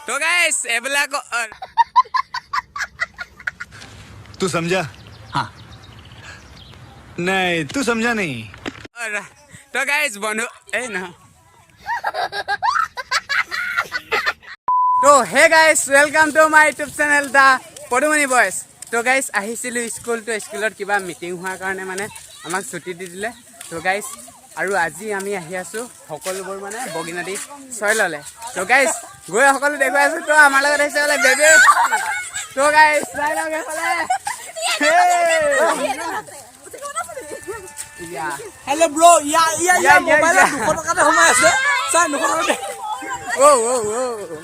তো গাইছ, এইবিলাক तू समझा? हाँ। नहीं, तू समझा नहीं। তো গাইছ, বন্ধু, এই নহয়। তো hey guys, welcome to my YouTube channel, The Padumoni Boys। তো গাইছ, আহিছিলোঁ স্কুল। তো স্কুলত কিবা মিটিং হোৱাৰ কাৰণে মানে আমাক ছুটি দি দিলে। তো গাইছ, আৰু আজি আমি আহি আছোঁ সকলোবোৰ মানে বগীনদী চইললে। তো গাইছ, গৈ সকলো দেখুৱাই আছোঁ। তো আমাৰ লগত আহিছে বোলে বেবী। তো গাইছ, চাই লওক এইফালে। ইয়া। হেল্ল' ব্ৰ', ইয়া ইয়া ইয়া। ইয়া, মোবাইলত ইয়া। 200 টকাতে সোমাই আছে, চাই, 200 টকাতে। অ' অ' অ'।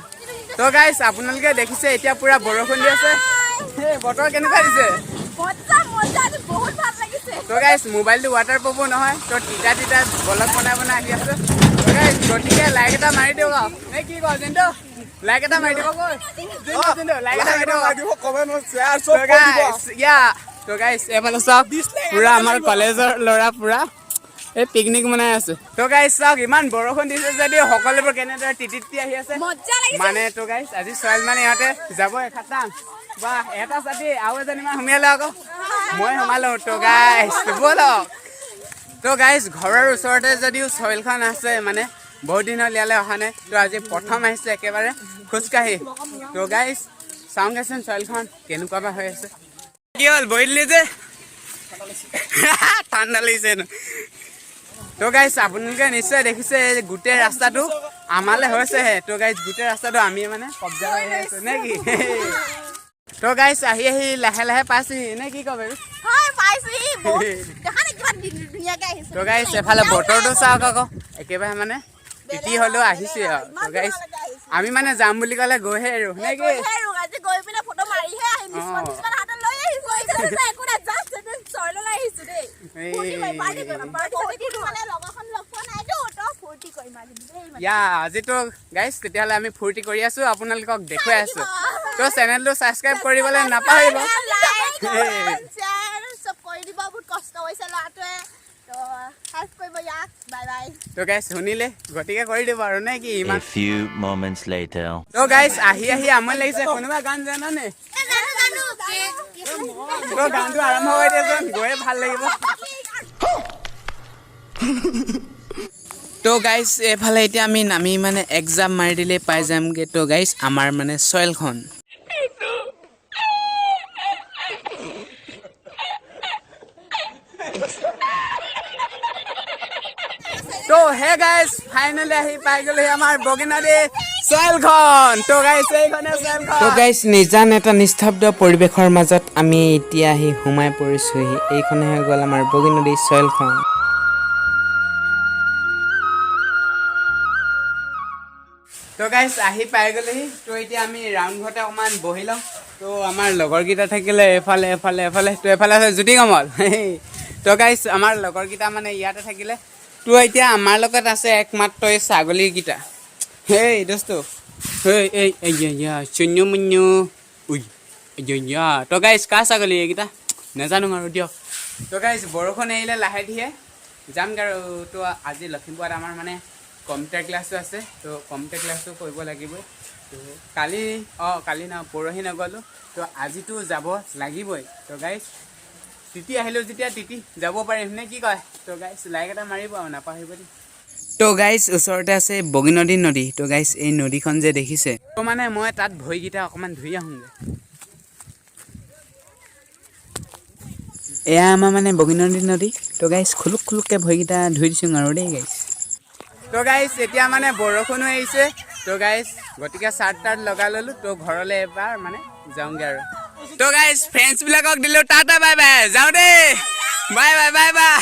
তো গাইছ, আপোনালোকে দেখিছে, এতিয়া পুৰা বৰষুণ দি আছে। এই বতৰ কেনেকুৱা দিছে? মজা মজা, আজি বহুত ভাল লাগিছে। তো গাইছ, মোবাইলটো ৱাটাৰ প্ৰুফো নহয়। তো তিতা তিতা ব্লগ বনাই বনাই আহি আছো। তো গাইছ, গতিকে লাইক এটা মাৰি দিয়ক আৰু এই কি কয়, জিন্তু, লাইক এটা মাৰি দিব কৈ। জিন্তু, জিন্তু, লাইক এটা মাৰি দিব। লাগিব, কমেণ্ট, শ্বেয়াৰ চব তো কৰি দিব। গাইছ, ইয়া, তো গাইছ, এইফালে চাওক, পুৰা আমাৰ কলেজৰ ল'ৰা পুৰা এই পিকনিক মনাই আছে। তো গাইছ, চাওক, ইমান বৰষুণ দিছে যদিও সকলোবোৰ কেনেদৰে তিতি তিতি আহি আছে। মজা লাগিছে। মানে তো গাইছ, আজি চইল মানে ইহঁতে যাবই খাটাং। বা এটা ছাতি আৰু এজনীমান সুমিয়ালে আকৌ, মই সোমালো। তো গাইছ, ব'লক। তো গাইছ, ঘৰৰ ওচৰতে যদিও চইলখন আছে, মানে বহুত দিন হ'ল ইয়ালৈ অহা নাই। তো আজি প্ৰথম আহিছোঁ একেবাৰে খোজকাঢ়ি। তো গাইছ, চাওঁগেচোন চইলখন কেনেকুৱা বা হৈ আছে। কি হ'ল, বহি দিলি যে? ঠাণ্ডা লাগিছে ন? তো গাইছ, আপোনালোকে নিশ্চয় দেখিছে, এই গোটেই ৰাস্তাটো আমালে হৈছেহে। তো গাইছ, গোটেই ৰাস্তাটো আমি মানে কব্জা কৰি আছো নে কি? তো গাইছ, আহি আহি লাহে লাহে পাইছোহি নে কি কয় বাৰু? হয়, পাইছোহি। বহুত দেখা নাই, কিমান ধুনীয়াকে আহিছো। তো গাইছ, এফালে বতৰটো চাওক আকৌ, একেবাৰে মানে তিতি হ'লেও আহিছে আৰু। তো গাইছ, আমি মানে যাম বুলি ক'লে গৈহে এৰো নে কি? গৈহে এৰো। আজি গৈ পিনে ফটো মাৰিহে আহিম। কিছুমান কিছুমান হাতত লৈ আহিছো। একো নাই, জাষ্ট চইললৈ আহিছো দেই। ফূৰ্তি কৰিম, পাৰ্টি কৰিম, পাৰ্টি কৰিম। মানে লগৰখন লগ পোৱা নাইতো, তো ফূৰ্তি কৰিম আজি দেই মানে। ইয়া, আজিতো গাইছ, তেতিয়াহ'লে আমি ফূৰ্তি কৰি আছো, আপোনালোকক দেখুৱাই আছো। তো চেনেলটো ছাবস্ক্ৰাইব কৰিবলৈ নাপাহৰিব। লাইক, কমেণ্ট, শ্বেয়াৰ চব কৰি দিব। বহুত কষ্ট হৈছে ল'ৰাটোৱে, তো হেল্প কৰিব ইয়াক। Bye bye. তো গাইছ, শুনিলে, গতিকে কৰি দিব আৰু নে কি ইমান A few moments later. তো গাইছ, আহি আহি আমনি লাগিছে। কোনোবা গান জানানে? জানো জানো। তো গানটো আৰম্ভ কৰি দিয়াচোন, গৈয়ে ভাল লাগিব। তো গাইছ, এইফালে এতিয়া আমি নামি মানে এক জাপ মাৰি দিলেই পাই যামগৈ। তো গাইছ, আমাৰ মানে চইলখন। তো হে গাইছ, ফাইনেলি আহি পাই গ'লোহি আমাৰ বগীনদী চইলখন। তো গাইছ, এইখনে চইলখন। তো গাইছ, নিজান এটা নিস্তব্ধ পৰিৱেশৰ মাজত আমি এতিয়া আহি সোমাই পৰিছোহি। এইখনে হৈ গ'ল আমাৰ বগীনদী চইলখন। তো গাইছ, আহি পাই গ'লোহি। তো এতিয়া আমি ৰাউণ্ড ঘৰতে অকণমান বহি লওঁ। তো আমাৰ লগৰকেইটা থাকিলে এইফালে, এফালে, এফালে। তো এফালে আছে জ্যোতি কমল। তো গাইছ, আমাৰ লগৰকেইটা মানে ইয়াতে থাকিলে। তো এতিয়া আমাৰ লগত আছে একমাত্ৰ এই ছাগলীকেইটা। হেই দোস্ত, হেই, এই এই ইয়া চুন্যু মুন্যু, উই ইয়া। তো গাইছ, কাৰ ছাগলী এইকেইটা নাজানো আৰু দিয়ক। তো গাইছ, বৰষুণ এৰিলে লাহে ধীৰে যামগৈ আৰু। তো আজি লখিমপুৰত আমাৰ মানে কম্পিউটাৰ ক্লাছো আছে। তো কম্পিউটাৰ ক্লাছো কৰিব লাগিবই। তো কালি, অঁ, কালি নহয়, পৰহি নগ'লোঁ। তো আজিতো যাব লাগিবই। তো গাইছ, তিতি আহিলোঁ যেতিয়া তিতি যাব পাৰিম নে কি কয়? তো গাইছ, লাইক এটা মাৰিব আৰু নাপাহৰিব দেই। তো গাইছ, ওচৰতে আছে বগীনদী নদী। তো গাইছ, এই নদীখন যে দেখিছে, তো মানে মই তাত ভৰিকেইটা অকণমান ধুই আহোঁগৈ। এয়া আমাৰ মানে বগীনদী নদী। তো গাইছ, খুলুক খুলুককৈ ভৰিকেইটা ধুই দিছোঁ আৰু দেই গাইছ। তো গাইছ, এতিয়া মানে বৰষুণো আহিছে। তো গাইছ, গতিকে চাৰ্ট তাৰ্ট লগাই ল'লোঁ। তো ঘৰলৈ এবাৰ মানে যাওঁগৈ আৰু। তো গাইছ, ফ্ৰেণ্ডছবিলাকক দিলোঁ টাটা, বাই বাই। যাওঁ দেই, বাই বাই, বাই বাই।